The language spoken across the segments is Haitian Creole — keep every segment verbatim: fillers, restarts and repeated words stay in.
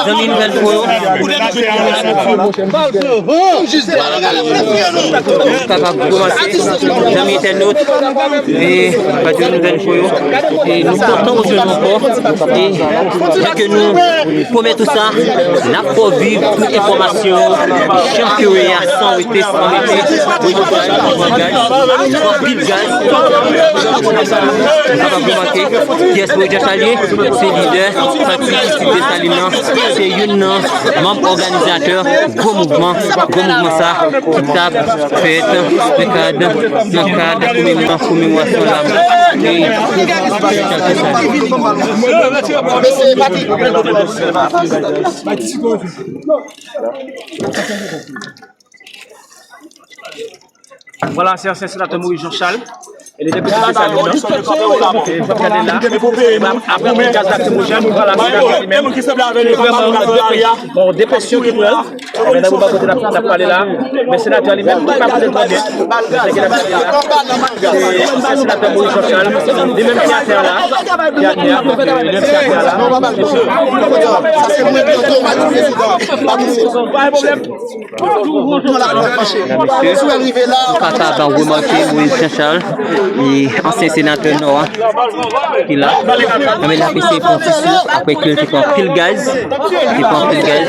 Zanmi nouvèl pou yo. Kapab kòmanse. Zanmi entènot, e pa di nouvèl pou yo. E nou kontan retwouve nou ankò. E jan ke nou pwomèt ou sa, n ap fè w viv tout enfòmasyon yo, jan ke yo ye a, san rete, san rete. Anpil gaz. Nou kapab remake, P S P Jean Charles, se lidè pati Sid Desalin nan, se youn nan manm òganizatè gwo mouvman, gwo mouvman sa ki t ap fèt nan kad, nan kad komemwa-, komemorasyon lanmò. E, Vwala, se ansyen senatè Moïse Jean Charles. E li te pete sa li nan. E w ap gade la. Apre gaz lakrimojèn, vwala, senatè li menm. Li vrèman, bon, depresyon ki pran l. Men nan moman kote n ap, n ap pale la, men senatè li menm, li pa konnen twò byen. Se ki n ap gade la. Se, se senatè Moïse Jean Charles, li menm ki atè a la, ki atè a, li menm ki atè a la. Mesye, nou kapab remake Moïse Jean Charles, li ansyen senatè Nò a, ki la. Nan men l ap eseye pran ti souf, apre ke l te pran anpil gaz, li pran anpil gaz.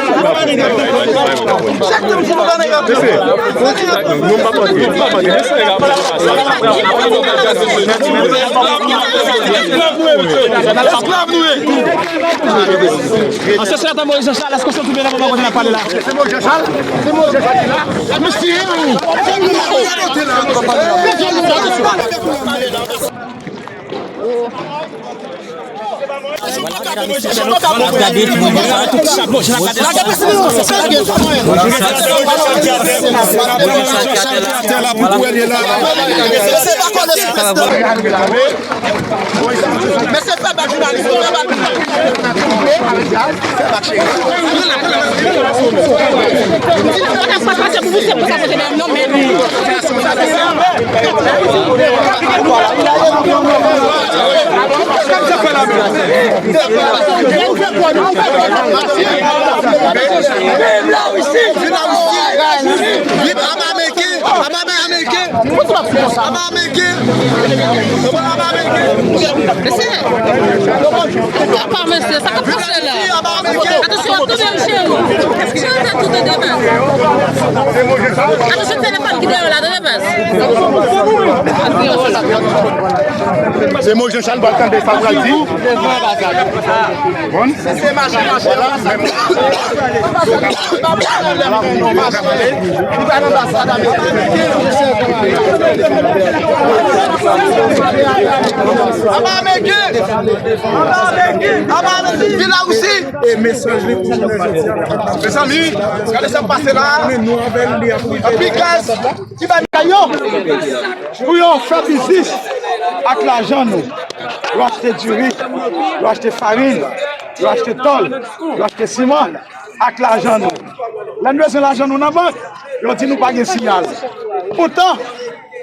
Ansyen senatè Moïse Jean Charles, èske w santi w byen nan moman kote n ap pale la? Se Moïse Jean Charles? Se Moïse Jean Charles ki la? Mesye, Mesye, fè bak jounalis, fè bak. Mesye, apa mesye, sa k ap pase la? Atansyon, ap tande m cheri. Cheri, tèt ou tande, baz. Atansyon, telefòn ki dèyè w la, tande, baz. Se Moïse Jean Charles, pral tande sa pral di. Bon. Vwala, menm. Anba ameriken! Anba ameriken! Anba ameriken! Vin Larisi! E mesaj li pou jounen jodi a. Mezanmi, gade sa k pase la. Anpil gaz ki bay yo. Pou yo fè biznis ak lajan nou. Yo achte diri, yo achte farin, yo achte tòl, yo achte siman ak lajan nou. Lè n bezwen lajan nou nan bank, yo di nou pa gen siyal. Poutan,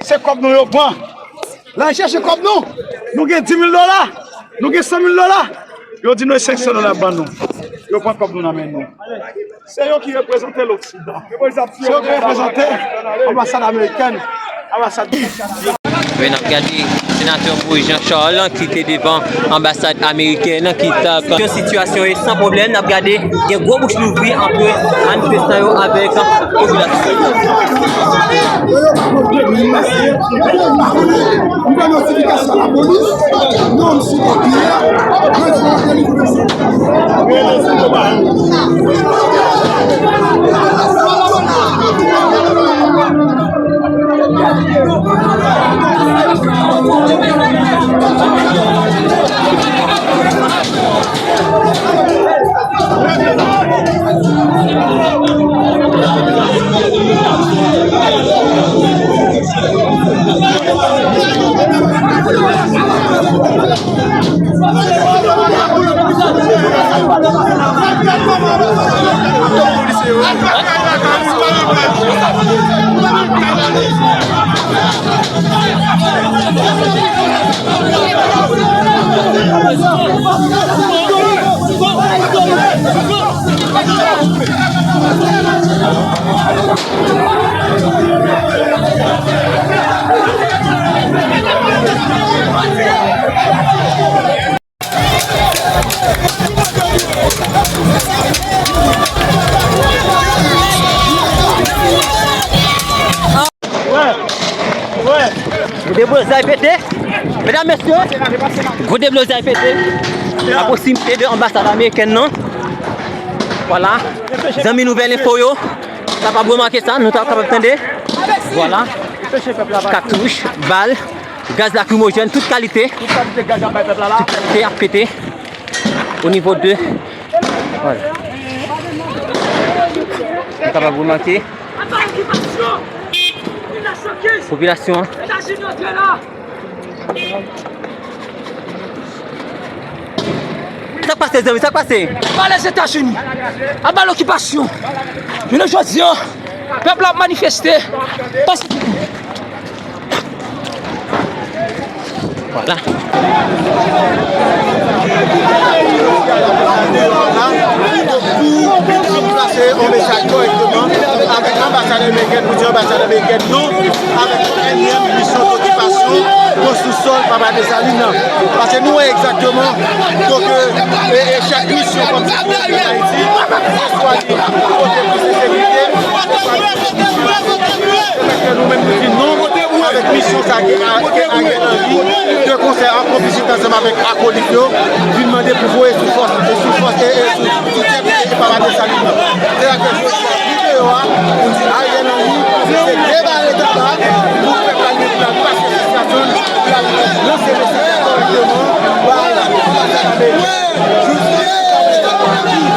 se kòb nou yo pran. Lè n chèche kòb nou, nou gen dis mil dola, nou gen san mil dola, yo di nou e senk san dola y ap ban nou. Yo pran kòb nou nan men nou. Se yo ki reprezante Loksidan. Se yo ki reprezante anbasad amerikèn, anbasad. Men n ap gade senatè Moïse Jean Charles ki te devan anbasad amerikèn ki t ap. Sitiyasyon e san pwoblèm, n ap gade gen gwo bouch louvri ant manifestan yo avèk popilasyon. Gwo deblozay pete. Medam, mesye, gwo deblozay pete a pwokisimite de anbasad amerikèn nan. Vwala. Zanmi Nouvèl Enfo yo kapab remake sa, nou ta kapab tande. Vwala. Katouch, bal, gaz lakrimojèn, tout kalite. Tout kalite ap pete o nivo de. Vwala. Nou kapab remake. Popilasyon an. Sa k pase, zanmi? Sa k pase? Aba Lèzetazini! Aba lokipasyon! Jounen jodi a, pèp la ap manifeste. Pas- Vwala. Pou vin pase yon mesaj kòrèkteman avèk anbasad amerikèn, pou di anbasad amerikèn non avèk yon ènyèm misyon dokipasyon sou sòl Papa Desalin nan. Paske nou wè egzakteman, donk, e, e chak misyon kòmsi ki antre ann Ayiti, se swa li pote plis ensekirite, se swa li pote plis ensekirite. Se fè ke nou menm nou di non avèk misyon sa ke a-, ke Ariel Henry, de konsè an konplisite ansanm avèk akolit yo, vin mande pou voye sou fòs, sou fòs e, e sou, sou tèt e Papa Desalin nan. Se la ke jodi a, nou deyò a, pou di Ariel Henry, se debare taba, pou fè pale pou l al pase sitiyasyon l, pou l al lanse mesaj la kòrèkteman, bay anbasad ameriken, jis pou Papa Desalin nan.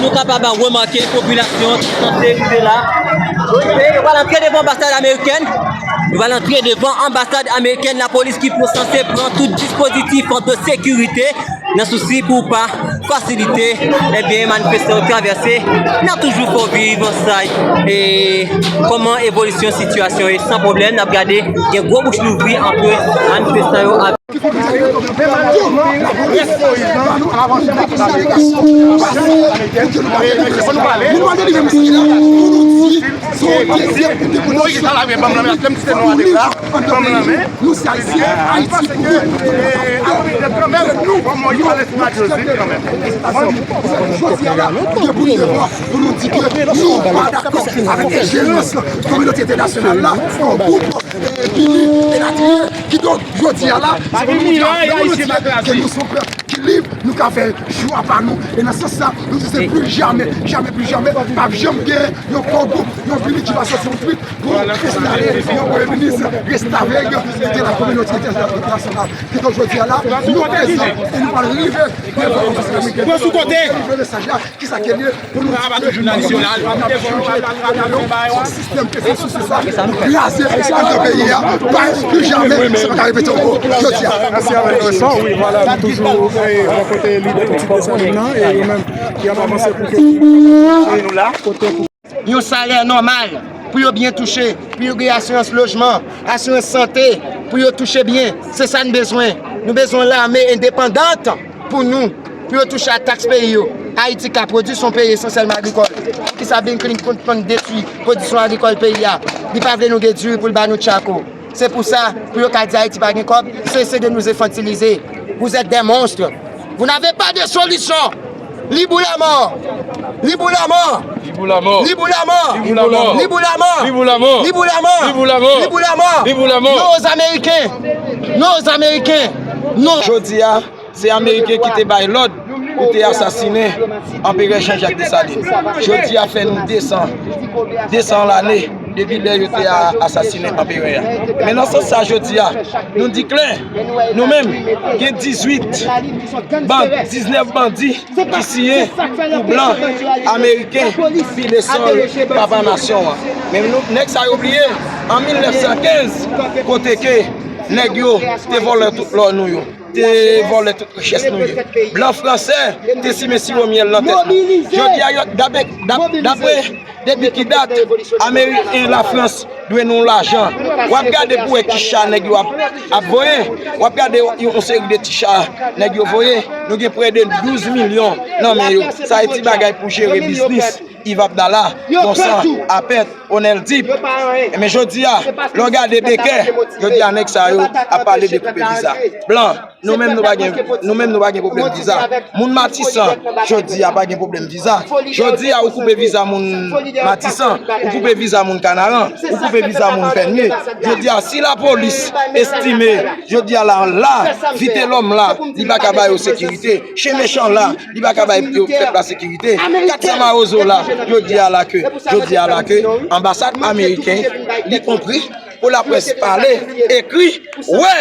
Nou kapab remake popilasyon ki sanse rive la. Nou pral antre devan anbasad amerikèn. Nou pral antre devan anbasad amerikèn, lapolis ki pou sanse pran tout dispozitif de sekirite nan sousi pou pa fasilite, ebyen, manifestan yo travèse. N ap toujou fè w viv sa, e kòman evolisyon sitiyasyon ye san pwoblèm. N ap gade, gen gwo bouch louvri ant manifestan yo avèk Moyiz la lave banm nan men, lè m kite nou ale la, banm nan men. Nou se Ayisyen, Ayiti pou nou. Jodi a la, nou gen pou nou devwa pou nou di ke nou pa dakò avèk enjerans kominote entènasyonal la, yon gwoup, e, pini, elatriye. Kidonk, jodi a la, se pou nou montre a lemonn antye ke nou se yon pèp ki lib, nou ka fè chwa pa nou. E nan sans sa, nou di se pli jamè, jamè, pli jamè, p ap janm gen yon kò gwoup, yon pini ki va sòti yon twit pou enstale yon premye minis restavèk de la kominote entènasyonal. Kidonk, jodi a la, nou prezan e nou pral rive devan anbasad amerikèn. Pran sou kote. Rive mesaj la, kisa ke l ye, pou nou di ke n ap chanje, n ap chanje yon sistèm pèsepsyon sosyal, kraze sistèm peyi a, pa pli jamè sa pa ka repete ankò. Jodi a. Mèsi avèk nou, wi, vwala, nou toujou, e, bò kote lidè politik Desalin nan, e yo menm ki ap avanse pou ke nou la. Yon salè nòmal, pou yo byen touche, pou yo gen asirans lojman, asirans sante, pou yo touche byen. Se sa n bezwen. Nou bezwen yon lame endepandant pou nou, pou yo touche a taks peyi yo. Ayiti ka pwodui, se yon peyi esansyèlman agrikòl. Poukisa Bill Clinton konn detwi pwodisyon agrikòl peyi a? Li pa vle nou gen diri pou l ba nou tchako. C'est pour ça, pou yo ka di Ayiti pa gen kòb, cessez de nous infantiliser. Vous êtes des monstres. Vous n'avez pas de solution. Libre ou la mort. Libre ou la mort. Libre ou la mort. Libre ou la mort. Libre ou la mort. Libre ou la mort. Libre ou la mort. Libre ou la mort. Libre ou la mort. Libre ou la mort. Non aux Américains. Non aux Américains. Non. Jodi a, se Ameriken ki te bay lòd pou te asasinen Anperè Jean Jacques Dessalines. Jodi a fè nou desan, desan lane depi lè yo te a-, asasinen Anperè a. Men nan sans sa, jodi a, nou di klè, nou menm, gen dizuit ban-, diznèf bandi ki siyen pou blan ameriken pile sòl papa nasyon an. Men nou, nèg sa yo bliye, an mil nèf san kenz, kote ke nèg yo te vòlè tout lò nou yo, te vòlè tout richès nou yo. Blan fransè te simen siwo myèl nan tèt nou. Jodi a, yo, dapre, dap-, dapre depi ki dat Ameri-, e Lafrans dwe nou lajan. W ap gade pou wè ki cha nèg yo ap, ap voye. W ap gade yon, yon seri de ti cha nèg yo voye. Nou gen prè de douz milyon nan men yo. Sa e ti bagay pou jere biznis Iv Abdallah, Bonsan, Apèt, Onèl Dib. Men jodi a, lè w gade Bekè, jodi a nèg sa yo ap pale de koupe viza. Blan, nou menm nou pa gen, nou menm nou pa gen pwoblèm viza. Moun Matisan, jodi a pa gen pwoblèm viza. Jodi a ou koupe viza moun Matisan, ou koupe viza moun Kanaran, ou koupe viza moun Pènye. Jodi a si lapolis estime, jodi a la, la, Vitelòm la, li pa ka ba yo sekirite. Chen mechan la, li pa ka bay yo pèp la sekirite. Kat san Mawozo la, jodi a la ke, jodi a la ke, anbasad ameriken, li konpri, pou laprès pale, ekri, wè,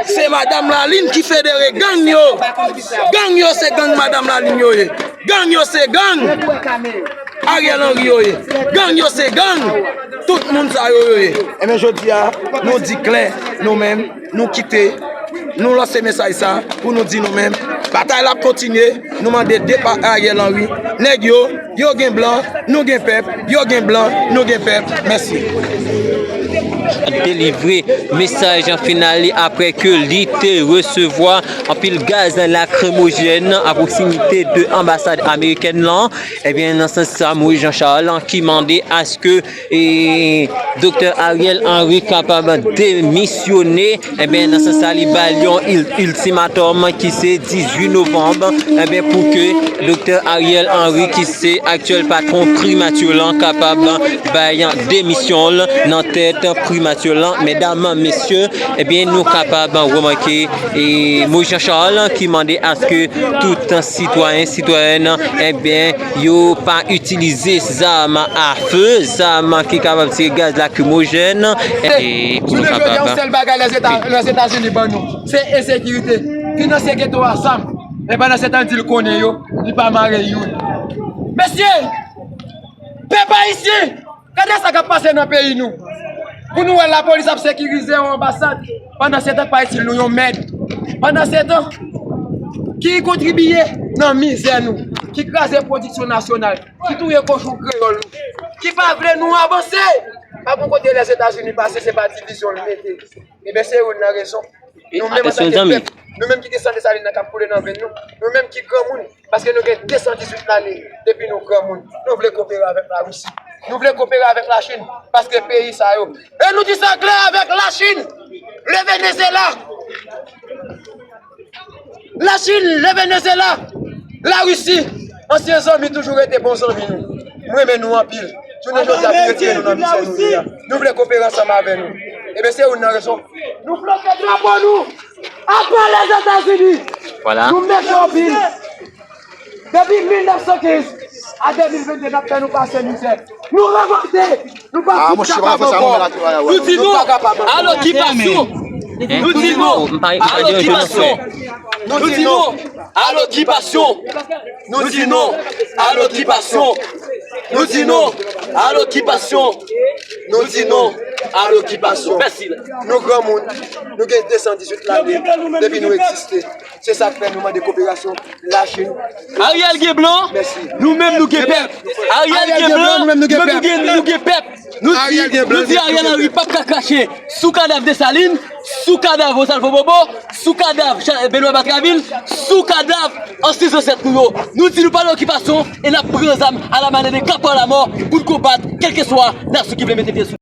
se Madanm Lalin ki federe gang yo. Gang yo se gang Madanm Lalin yo ye. Gang yo se gang Ariel Henry yo ye. Gang yo se gang tout moun sa yo, yo ye. Enben, jodi a, nou di klè, nou menm, nou kite, nou lanse mesaj sa pou nou di nou menm, batay la ap kontinye, nou mande depa Ariel Henry, nèg yo, yo gen blan, nou gen pèp, yo gen blan, nou gen pèp. Mèsi. Delivre mesaj an final li apre ke li te resevwa anpil gaz lakrimojèn a pwoksimite de anbasad amerikèn lan. Ebyen, nan sans sa, Moïse Jean Charles ki mande aske e Doktè Ariel Henry kapab demisyone. Enben, nan sans sa, li ba l yon il-, iltimatòm ki se dizuit novanm, enben, pou ke Doktè Ariel Henry, ki se aktyèl patwon primati lan, kapab bay demisyon l nan tèt primati lan. Medam, mesye, ebyen, nou kapab remake e Moïse Jean Charles ki mande aske tout sitwayen, sitwayèn, ebyen, yo pa itilize zam a fe, zam ki kapab tire gaz lakrimojèn. E pou nou kapab. Jounen jodi a, yon sèl bagay Lèzeta-, Lèzetazini ban nou, se ensekirite. Finansye geto a zam. Men pandan se tan, l di l konnen yo, li pa mare youn. Mesye, pèp ayisyen, gade sa k ap pase nan peyi nou. Pou nou wè lapolis ap sekirize yon anbasad, pandan se tan k pa itil nou yon mèd. Pandan se tan, ki kontribye nan mizè nou, ki kraze pwodiksyon nasyonal, ki touye kochon kreyòl nou, ki pa vle nou avanse. Pa gon kote Lèzetazini pase, se pa divizyon l mete. Ebyen, se youn nan rezon. Nou menm antanke pèp, nou menm ki gen san Desalin nan k ap koule nan venn nou, nou menm ki granmoun, paske nou gen de san dizuit lane depi nou granmoun, nou vle kopere avèk Larisi. Nou vle kopere avèk Lachin, paske peyi sa yo. E nou di sa klè avèk Lachin, le Venezyela. Lachin, le Venezyela, Larisi, ansyen zanmi toujou rete bon zanmi nou. Nou renmen nou anpil. Jounen jodi a, nou retire nou nan mizè nou ye a. Nou vle kopere ansanm avè nou. Ebyen, se youn nan rezon. Nou flote drapo nou. Apa Lèzetazini. Vwala. Nou mechan anpil. Depi mil nèf san kenz a de mil venn de, n ap fè nou pase mizè. Nou revòlte. Nou pa fout kapab ankò. Nou di non a lokipasyon. Nou di non a lokipasyon. Nou di non a lokipasyon. Nou di non a lokipasyon. Nou di non a lokipasyon. Nou di non a lokipasyon. Nou granmoun, nou gen de san dizuit lane depi nou egziste. Se sa k fè nou mande koperasyon Lachin. Ariel gen blan, nou menm nou gen pèp. Ariel gen blan, nou menm nou gen pèp. Nou di, nou di Ariel Henry p ap ka krache sou kadav Desalin, sou kadav Rosalvo Bobo, sou kadav Cha-, Benoît Batraville, sou kadav ansyen zansèt nou yo. Nou di nou pa nan okipasyon e n ap pran zam alamanyè de Capron à la mort pou n konbat kèlkeswa nasyon ki vle mete pye sou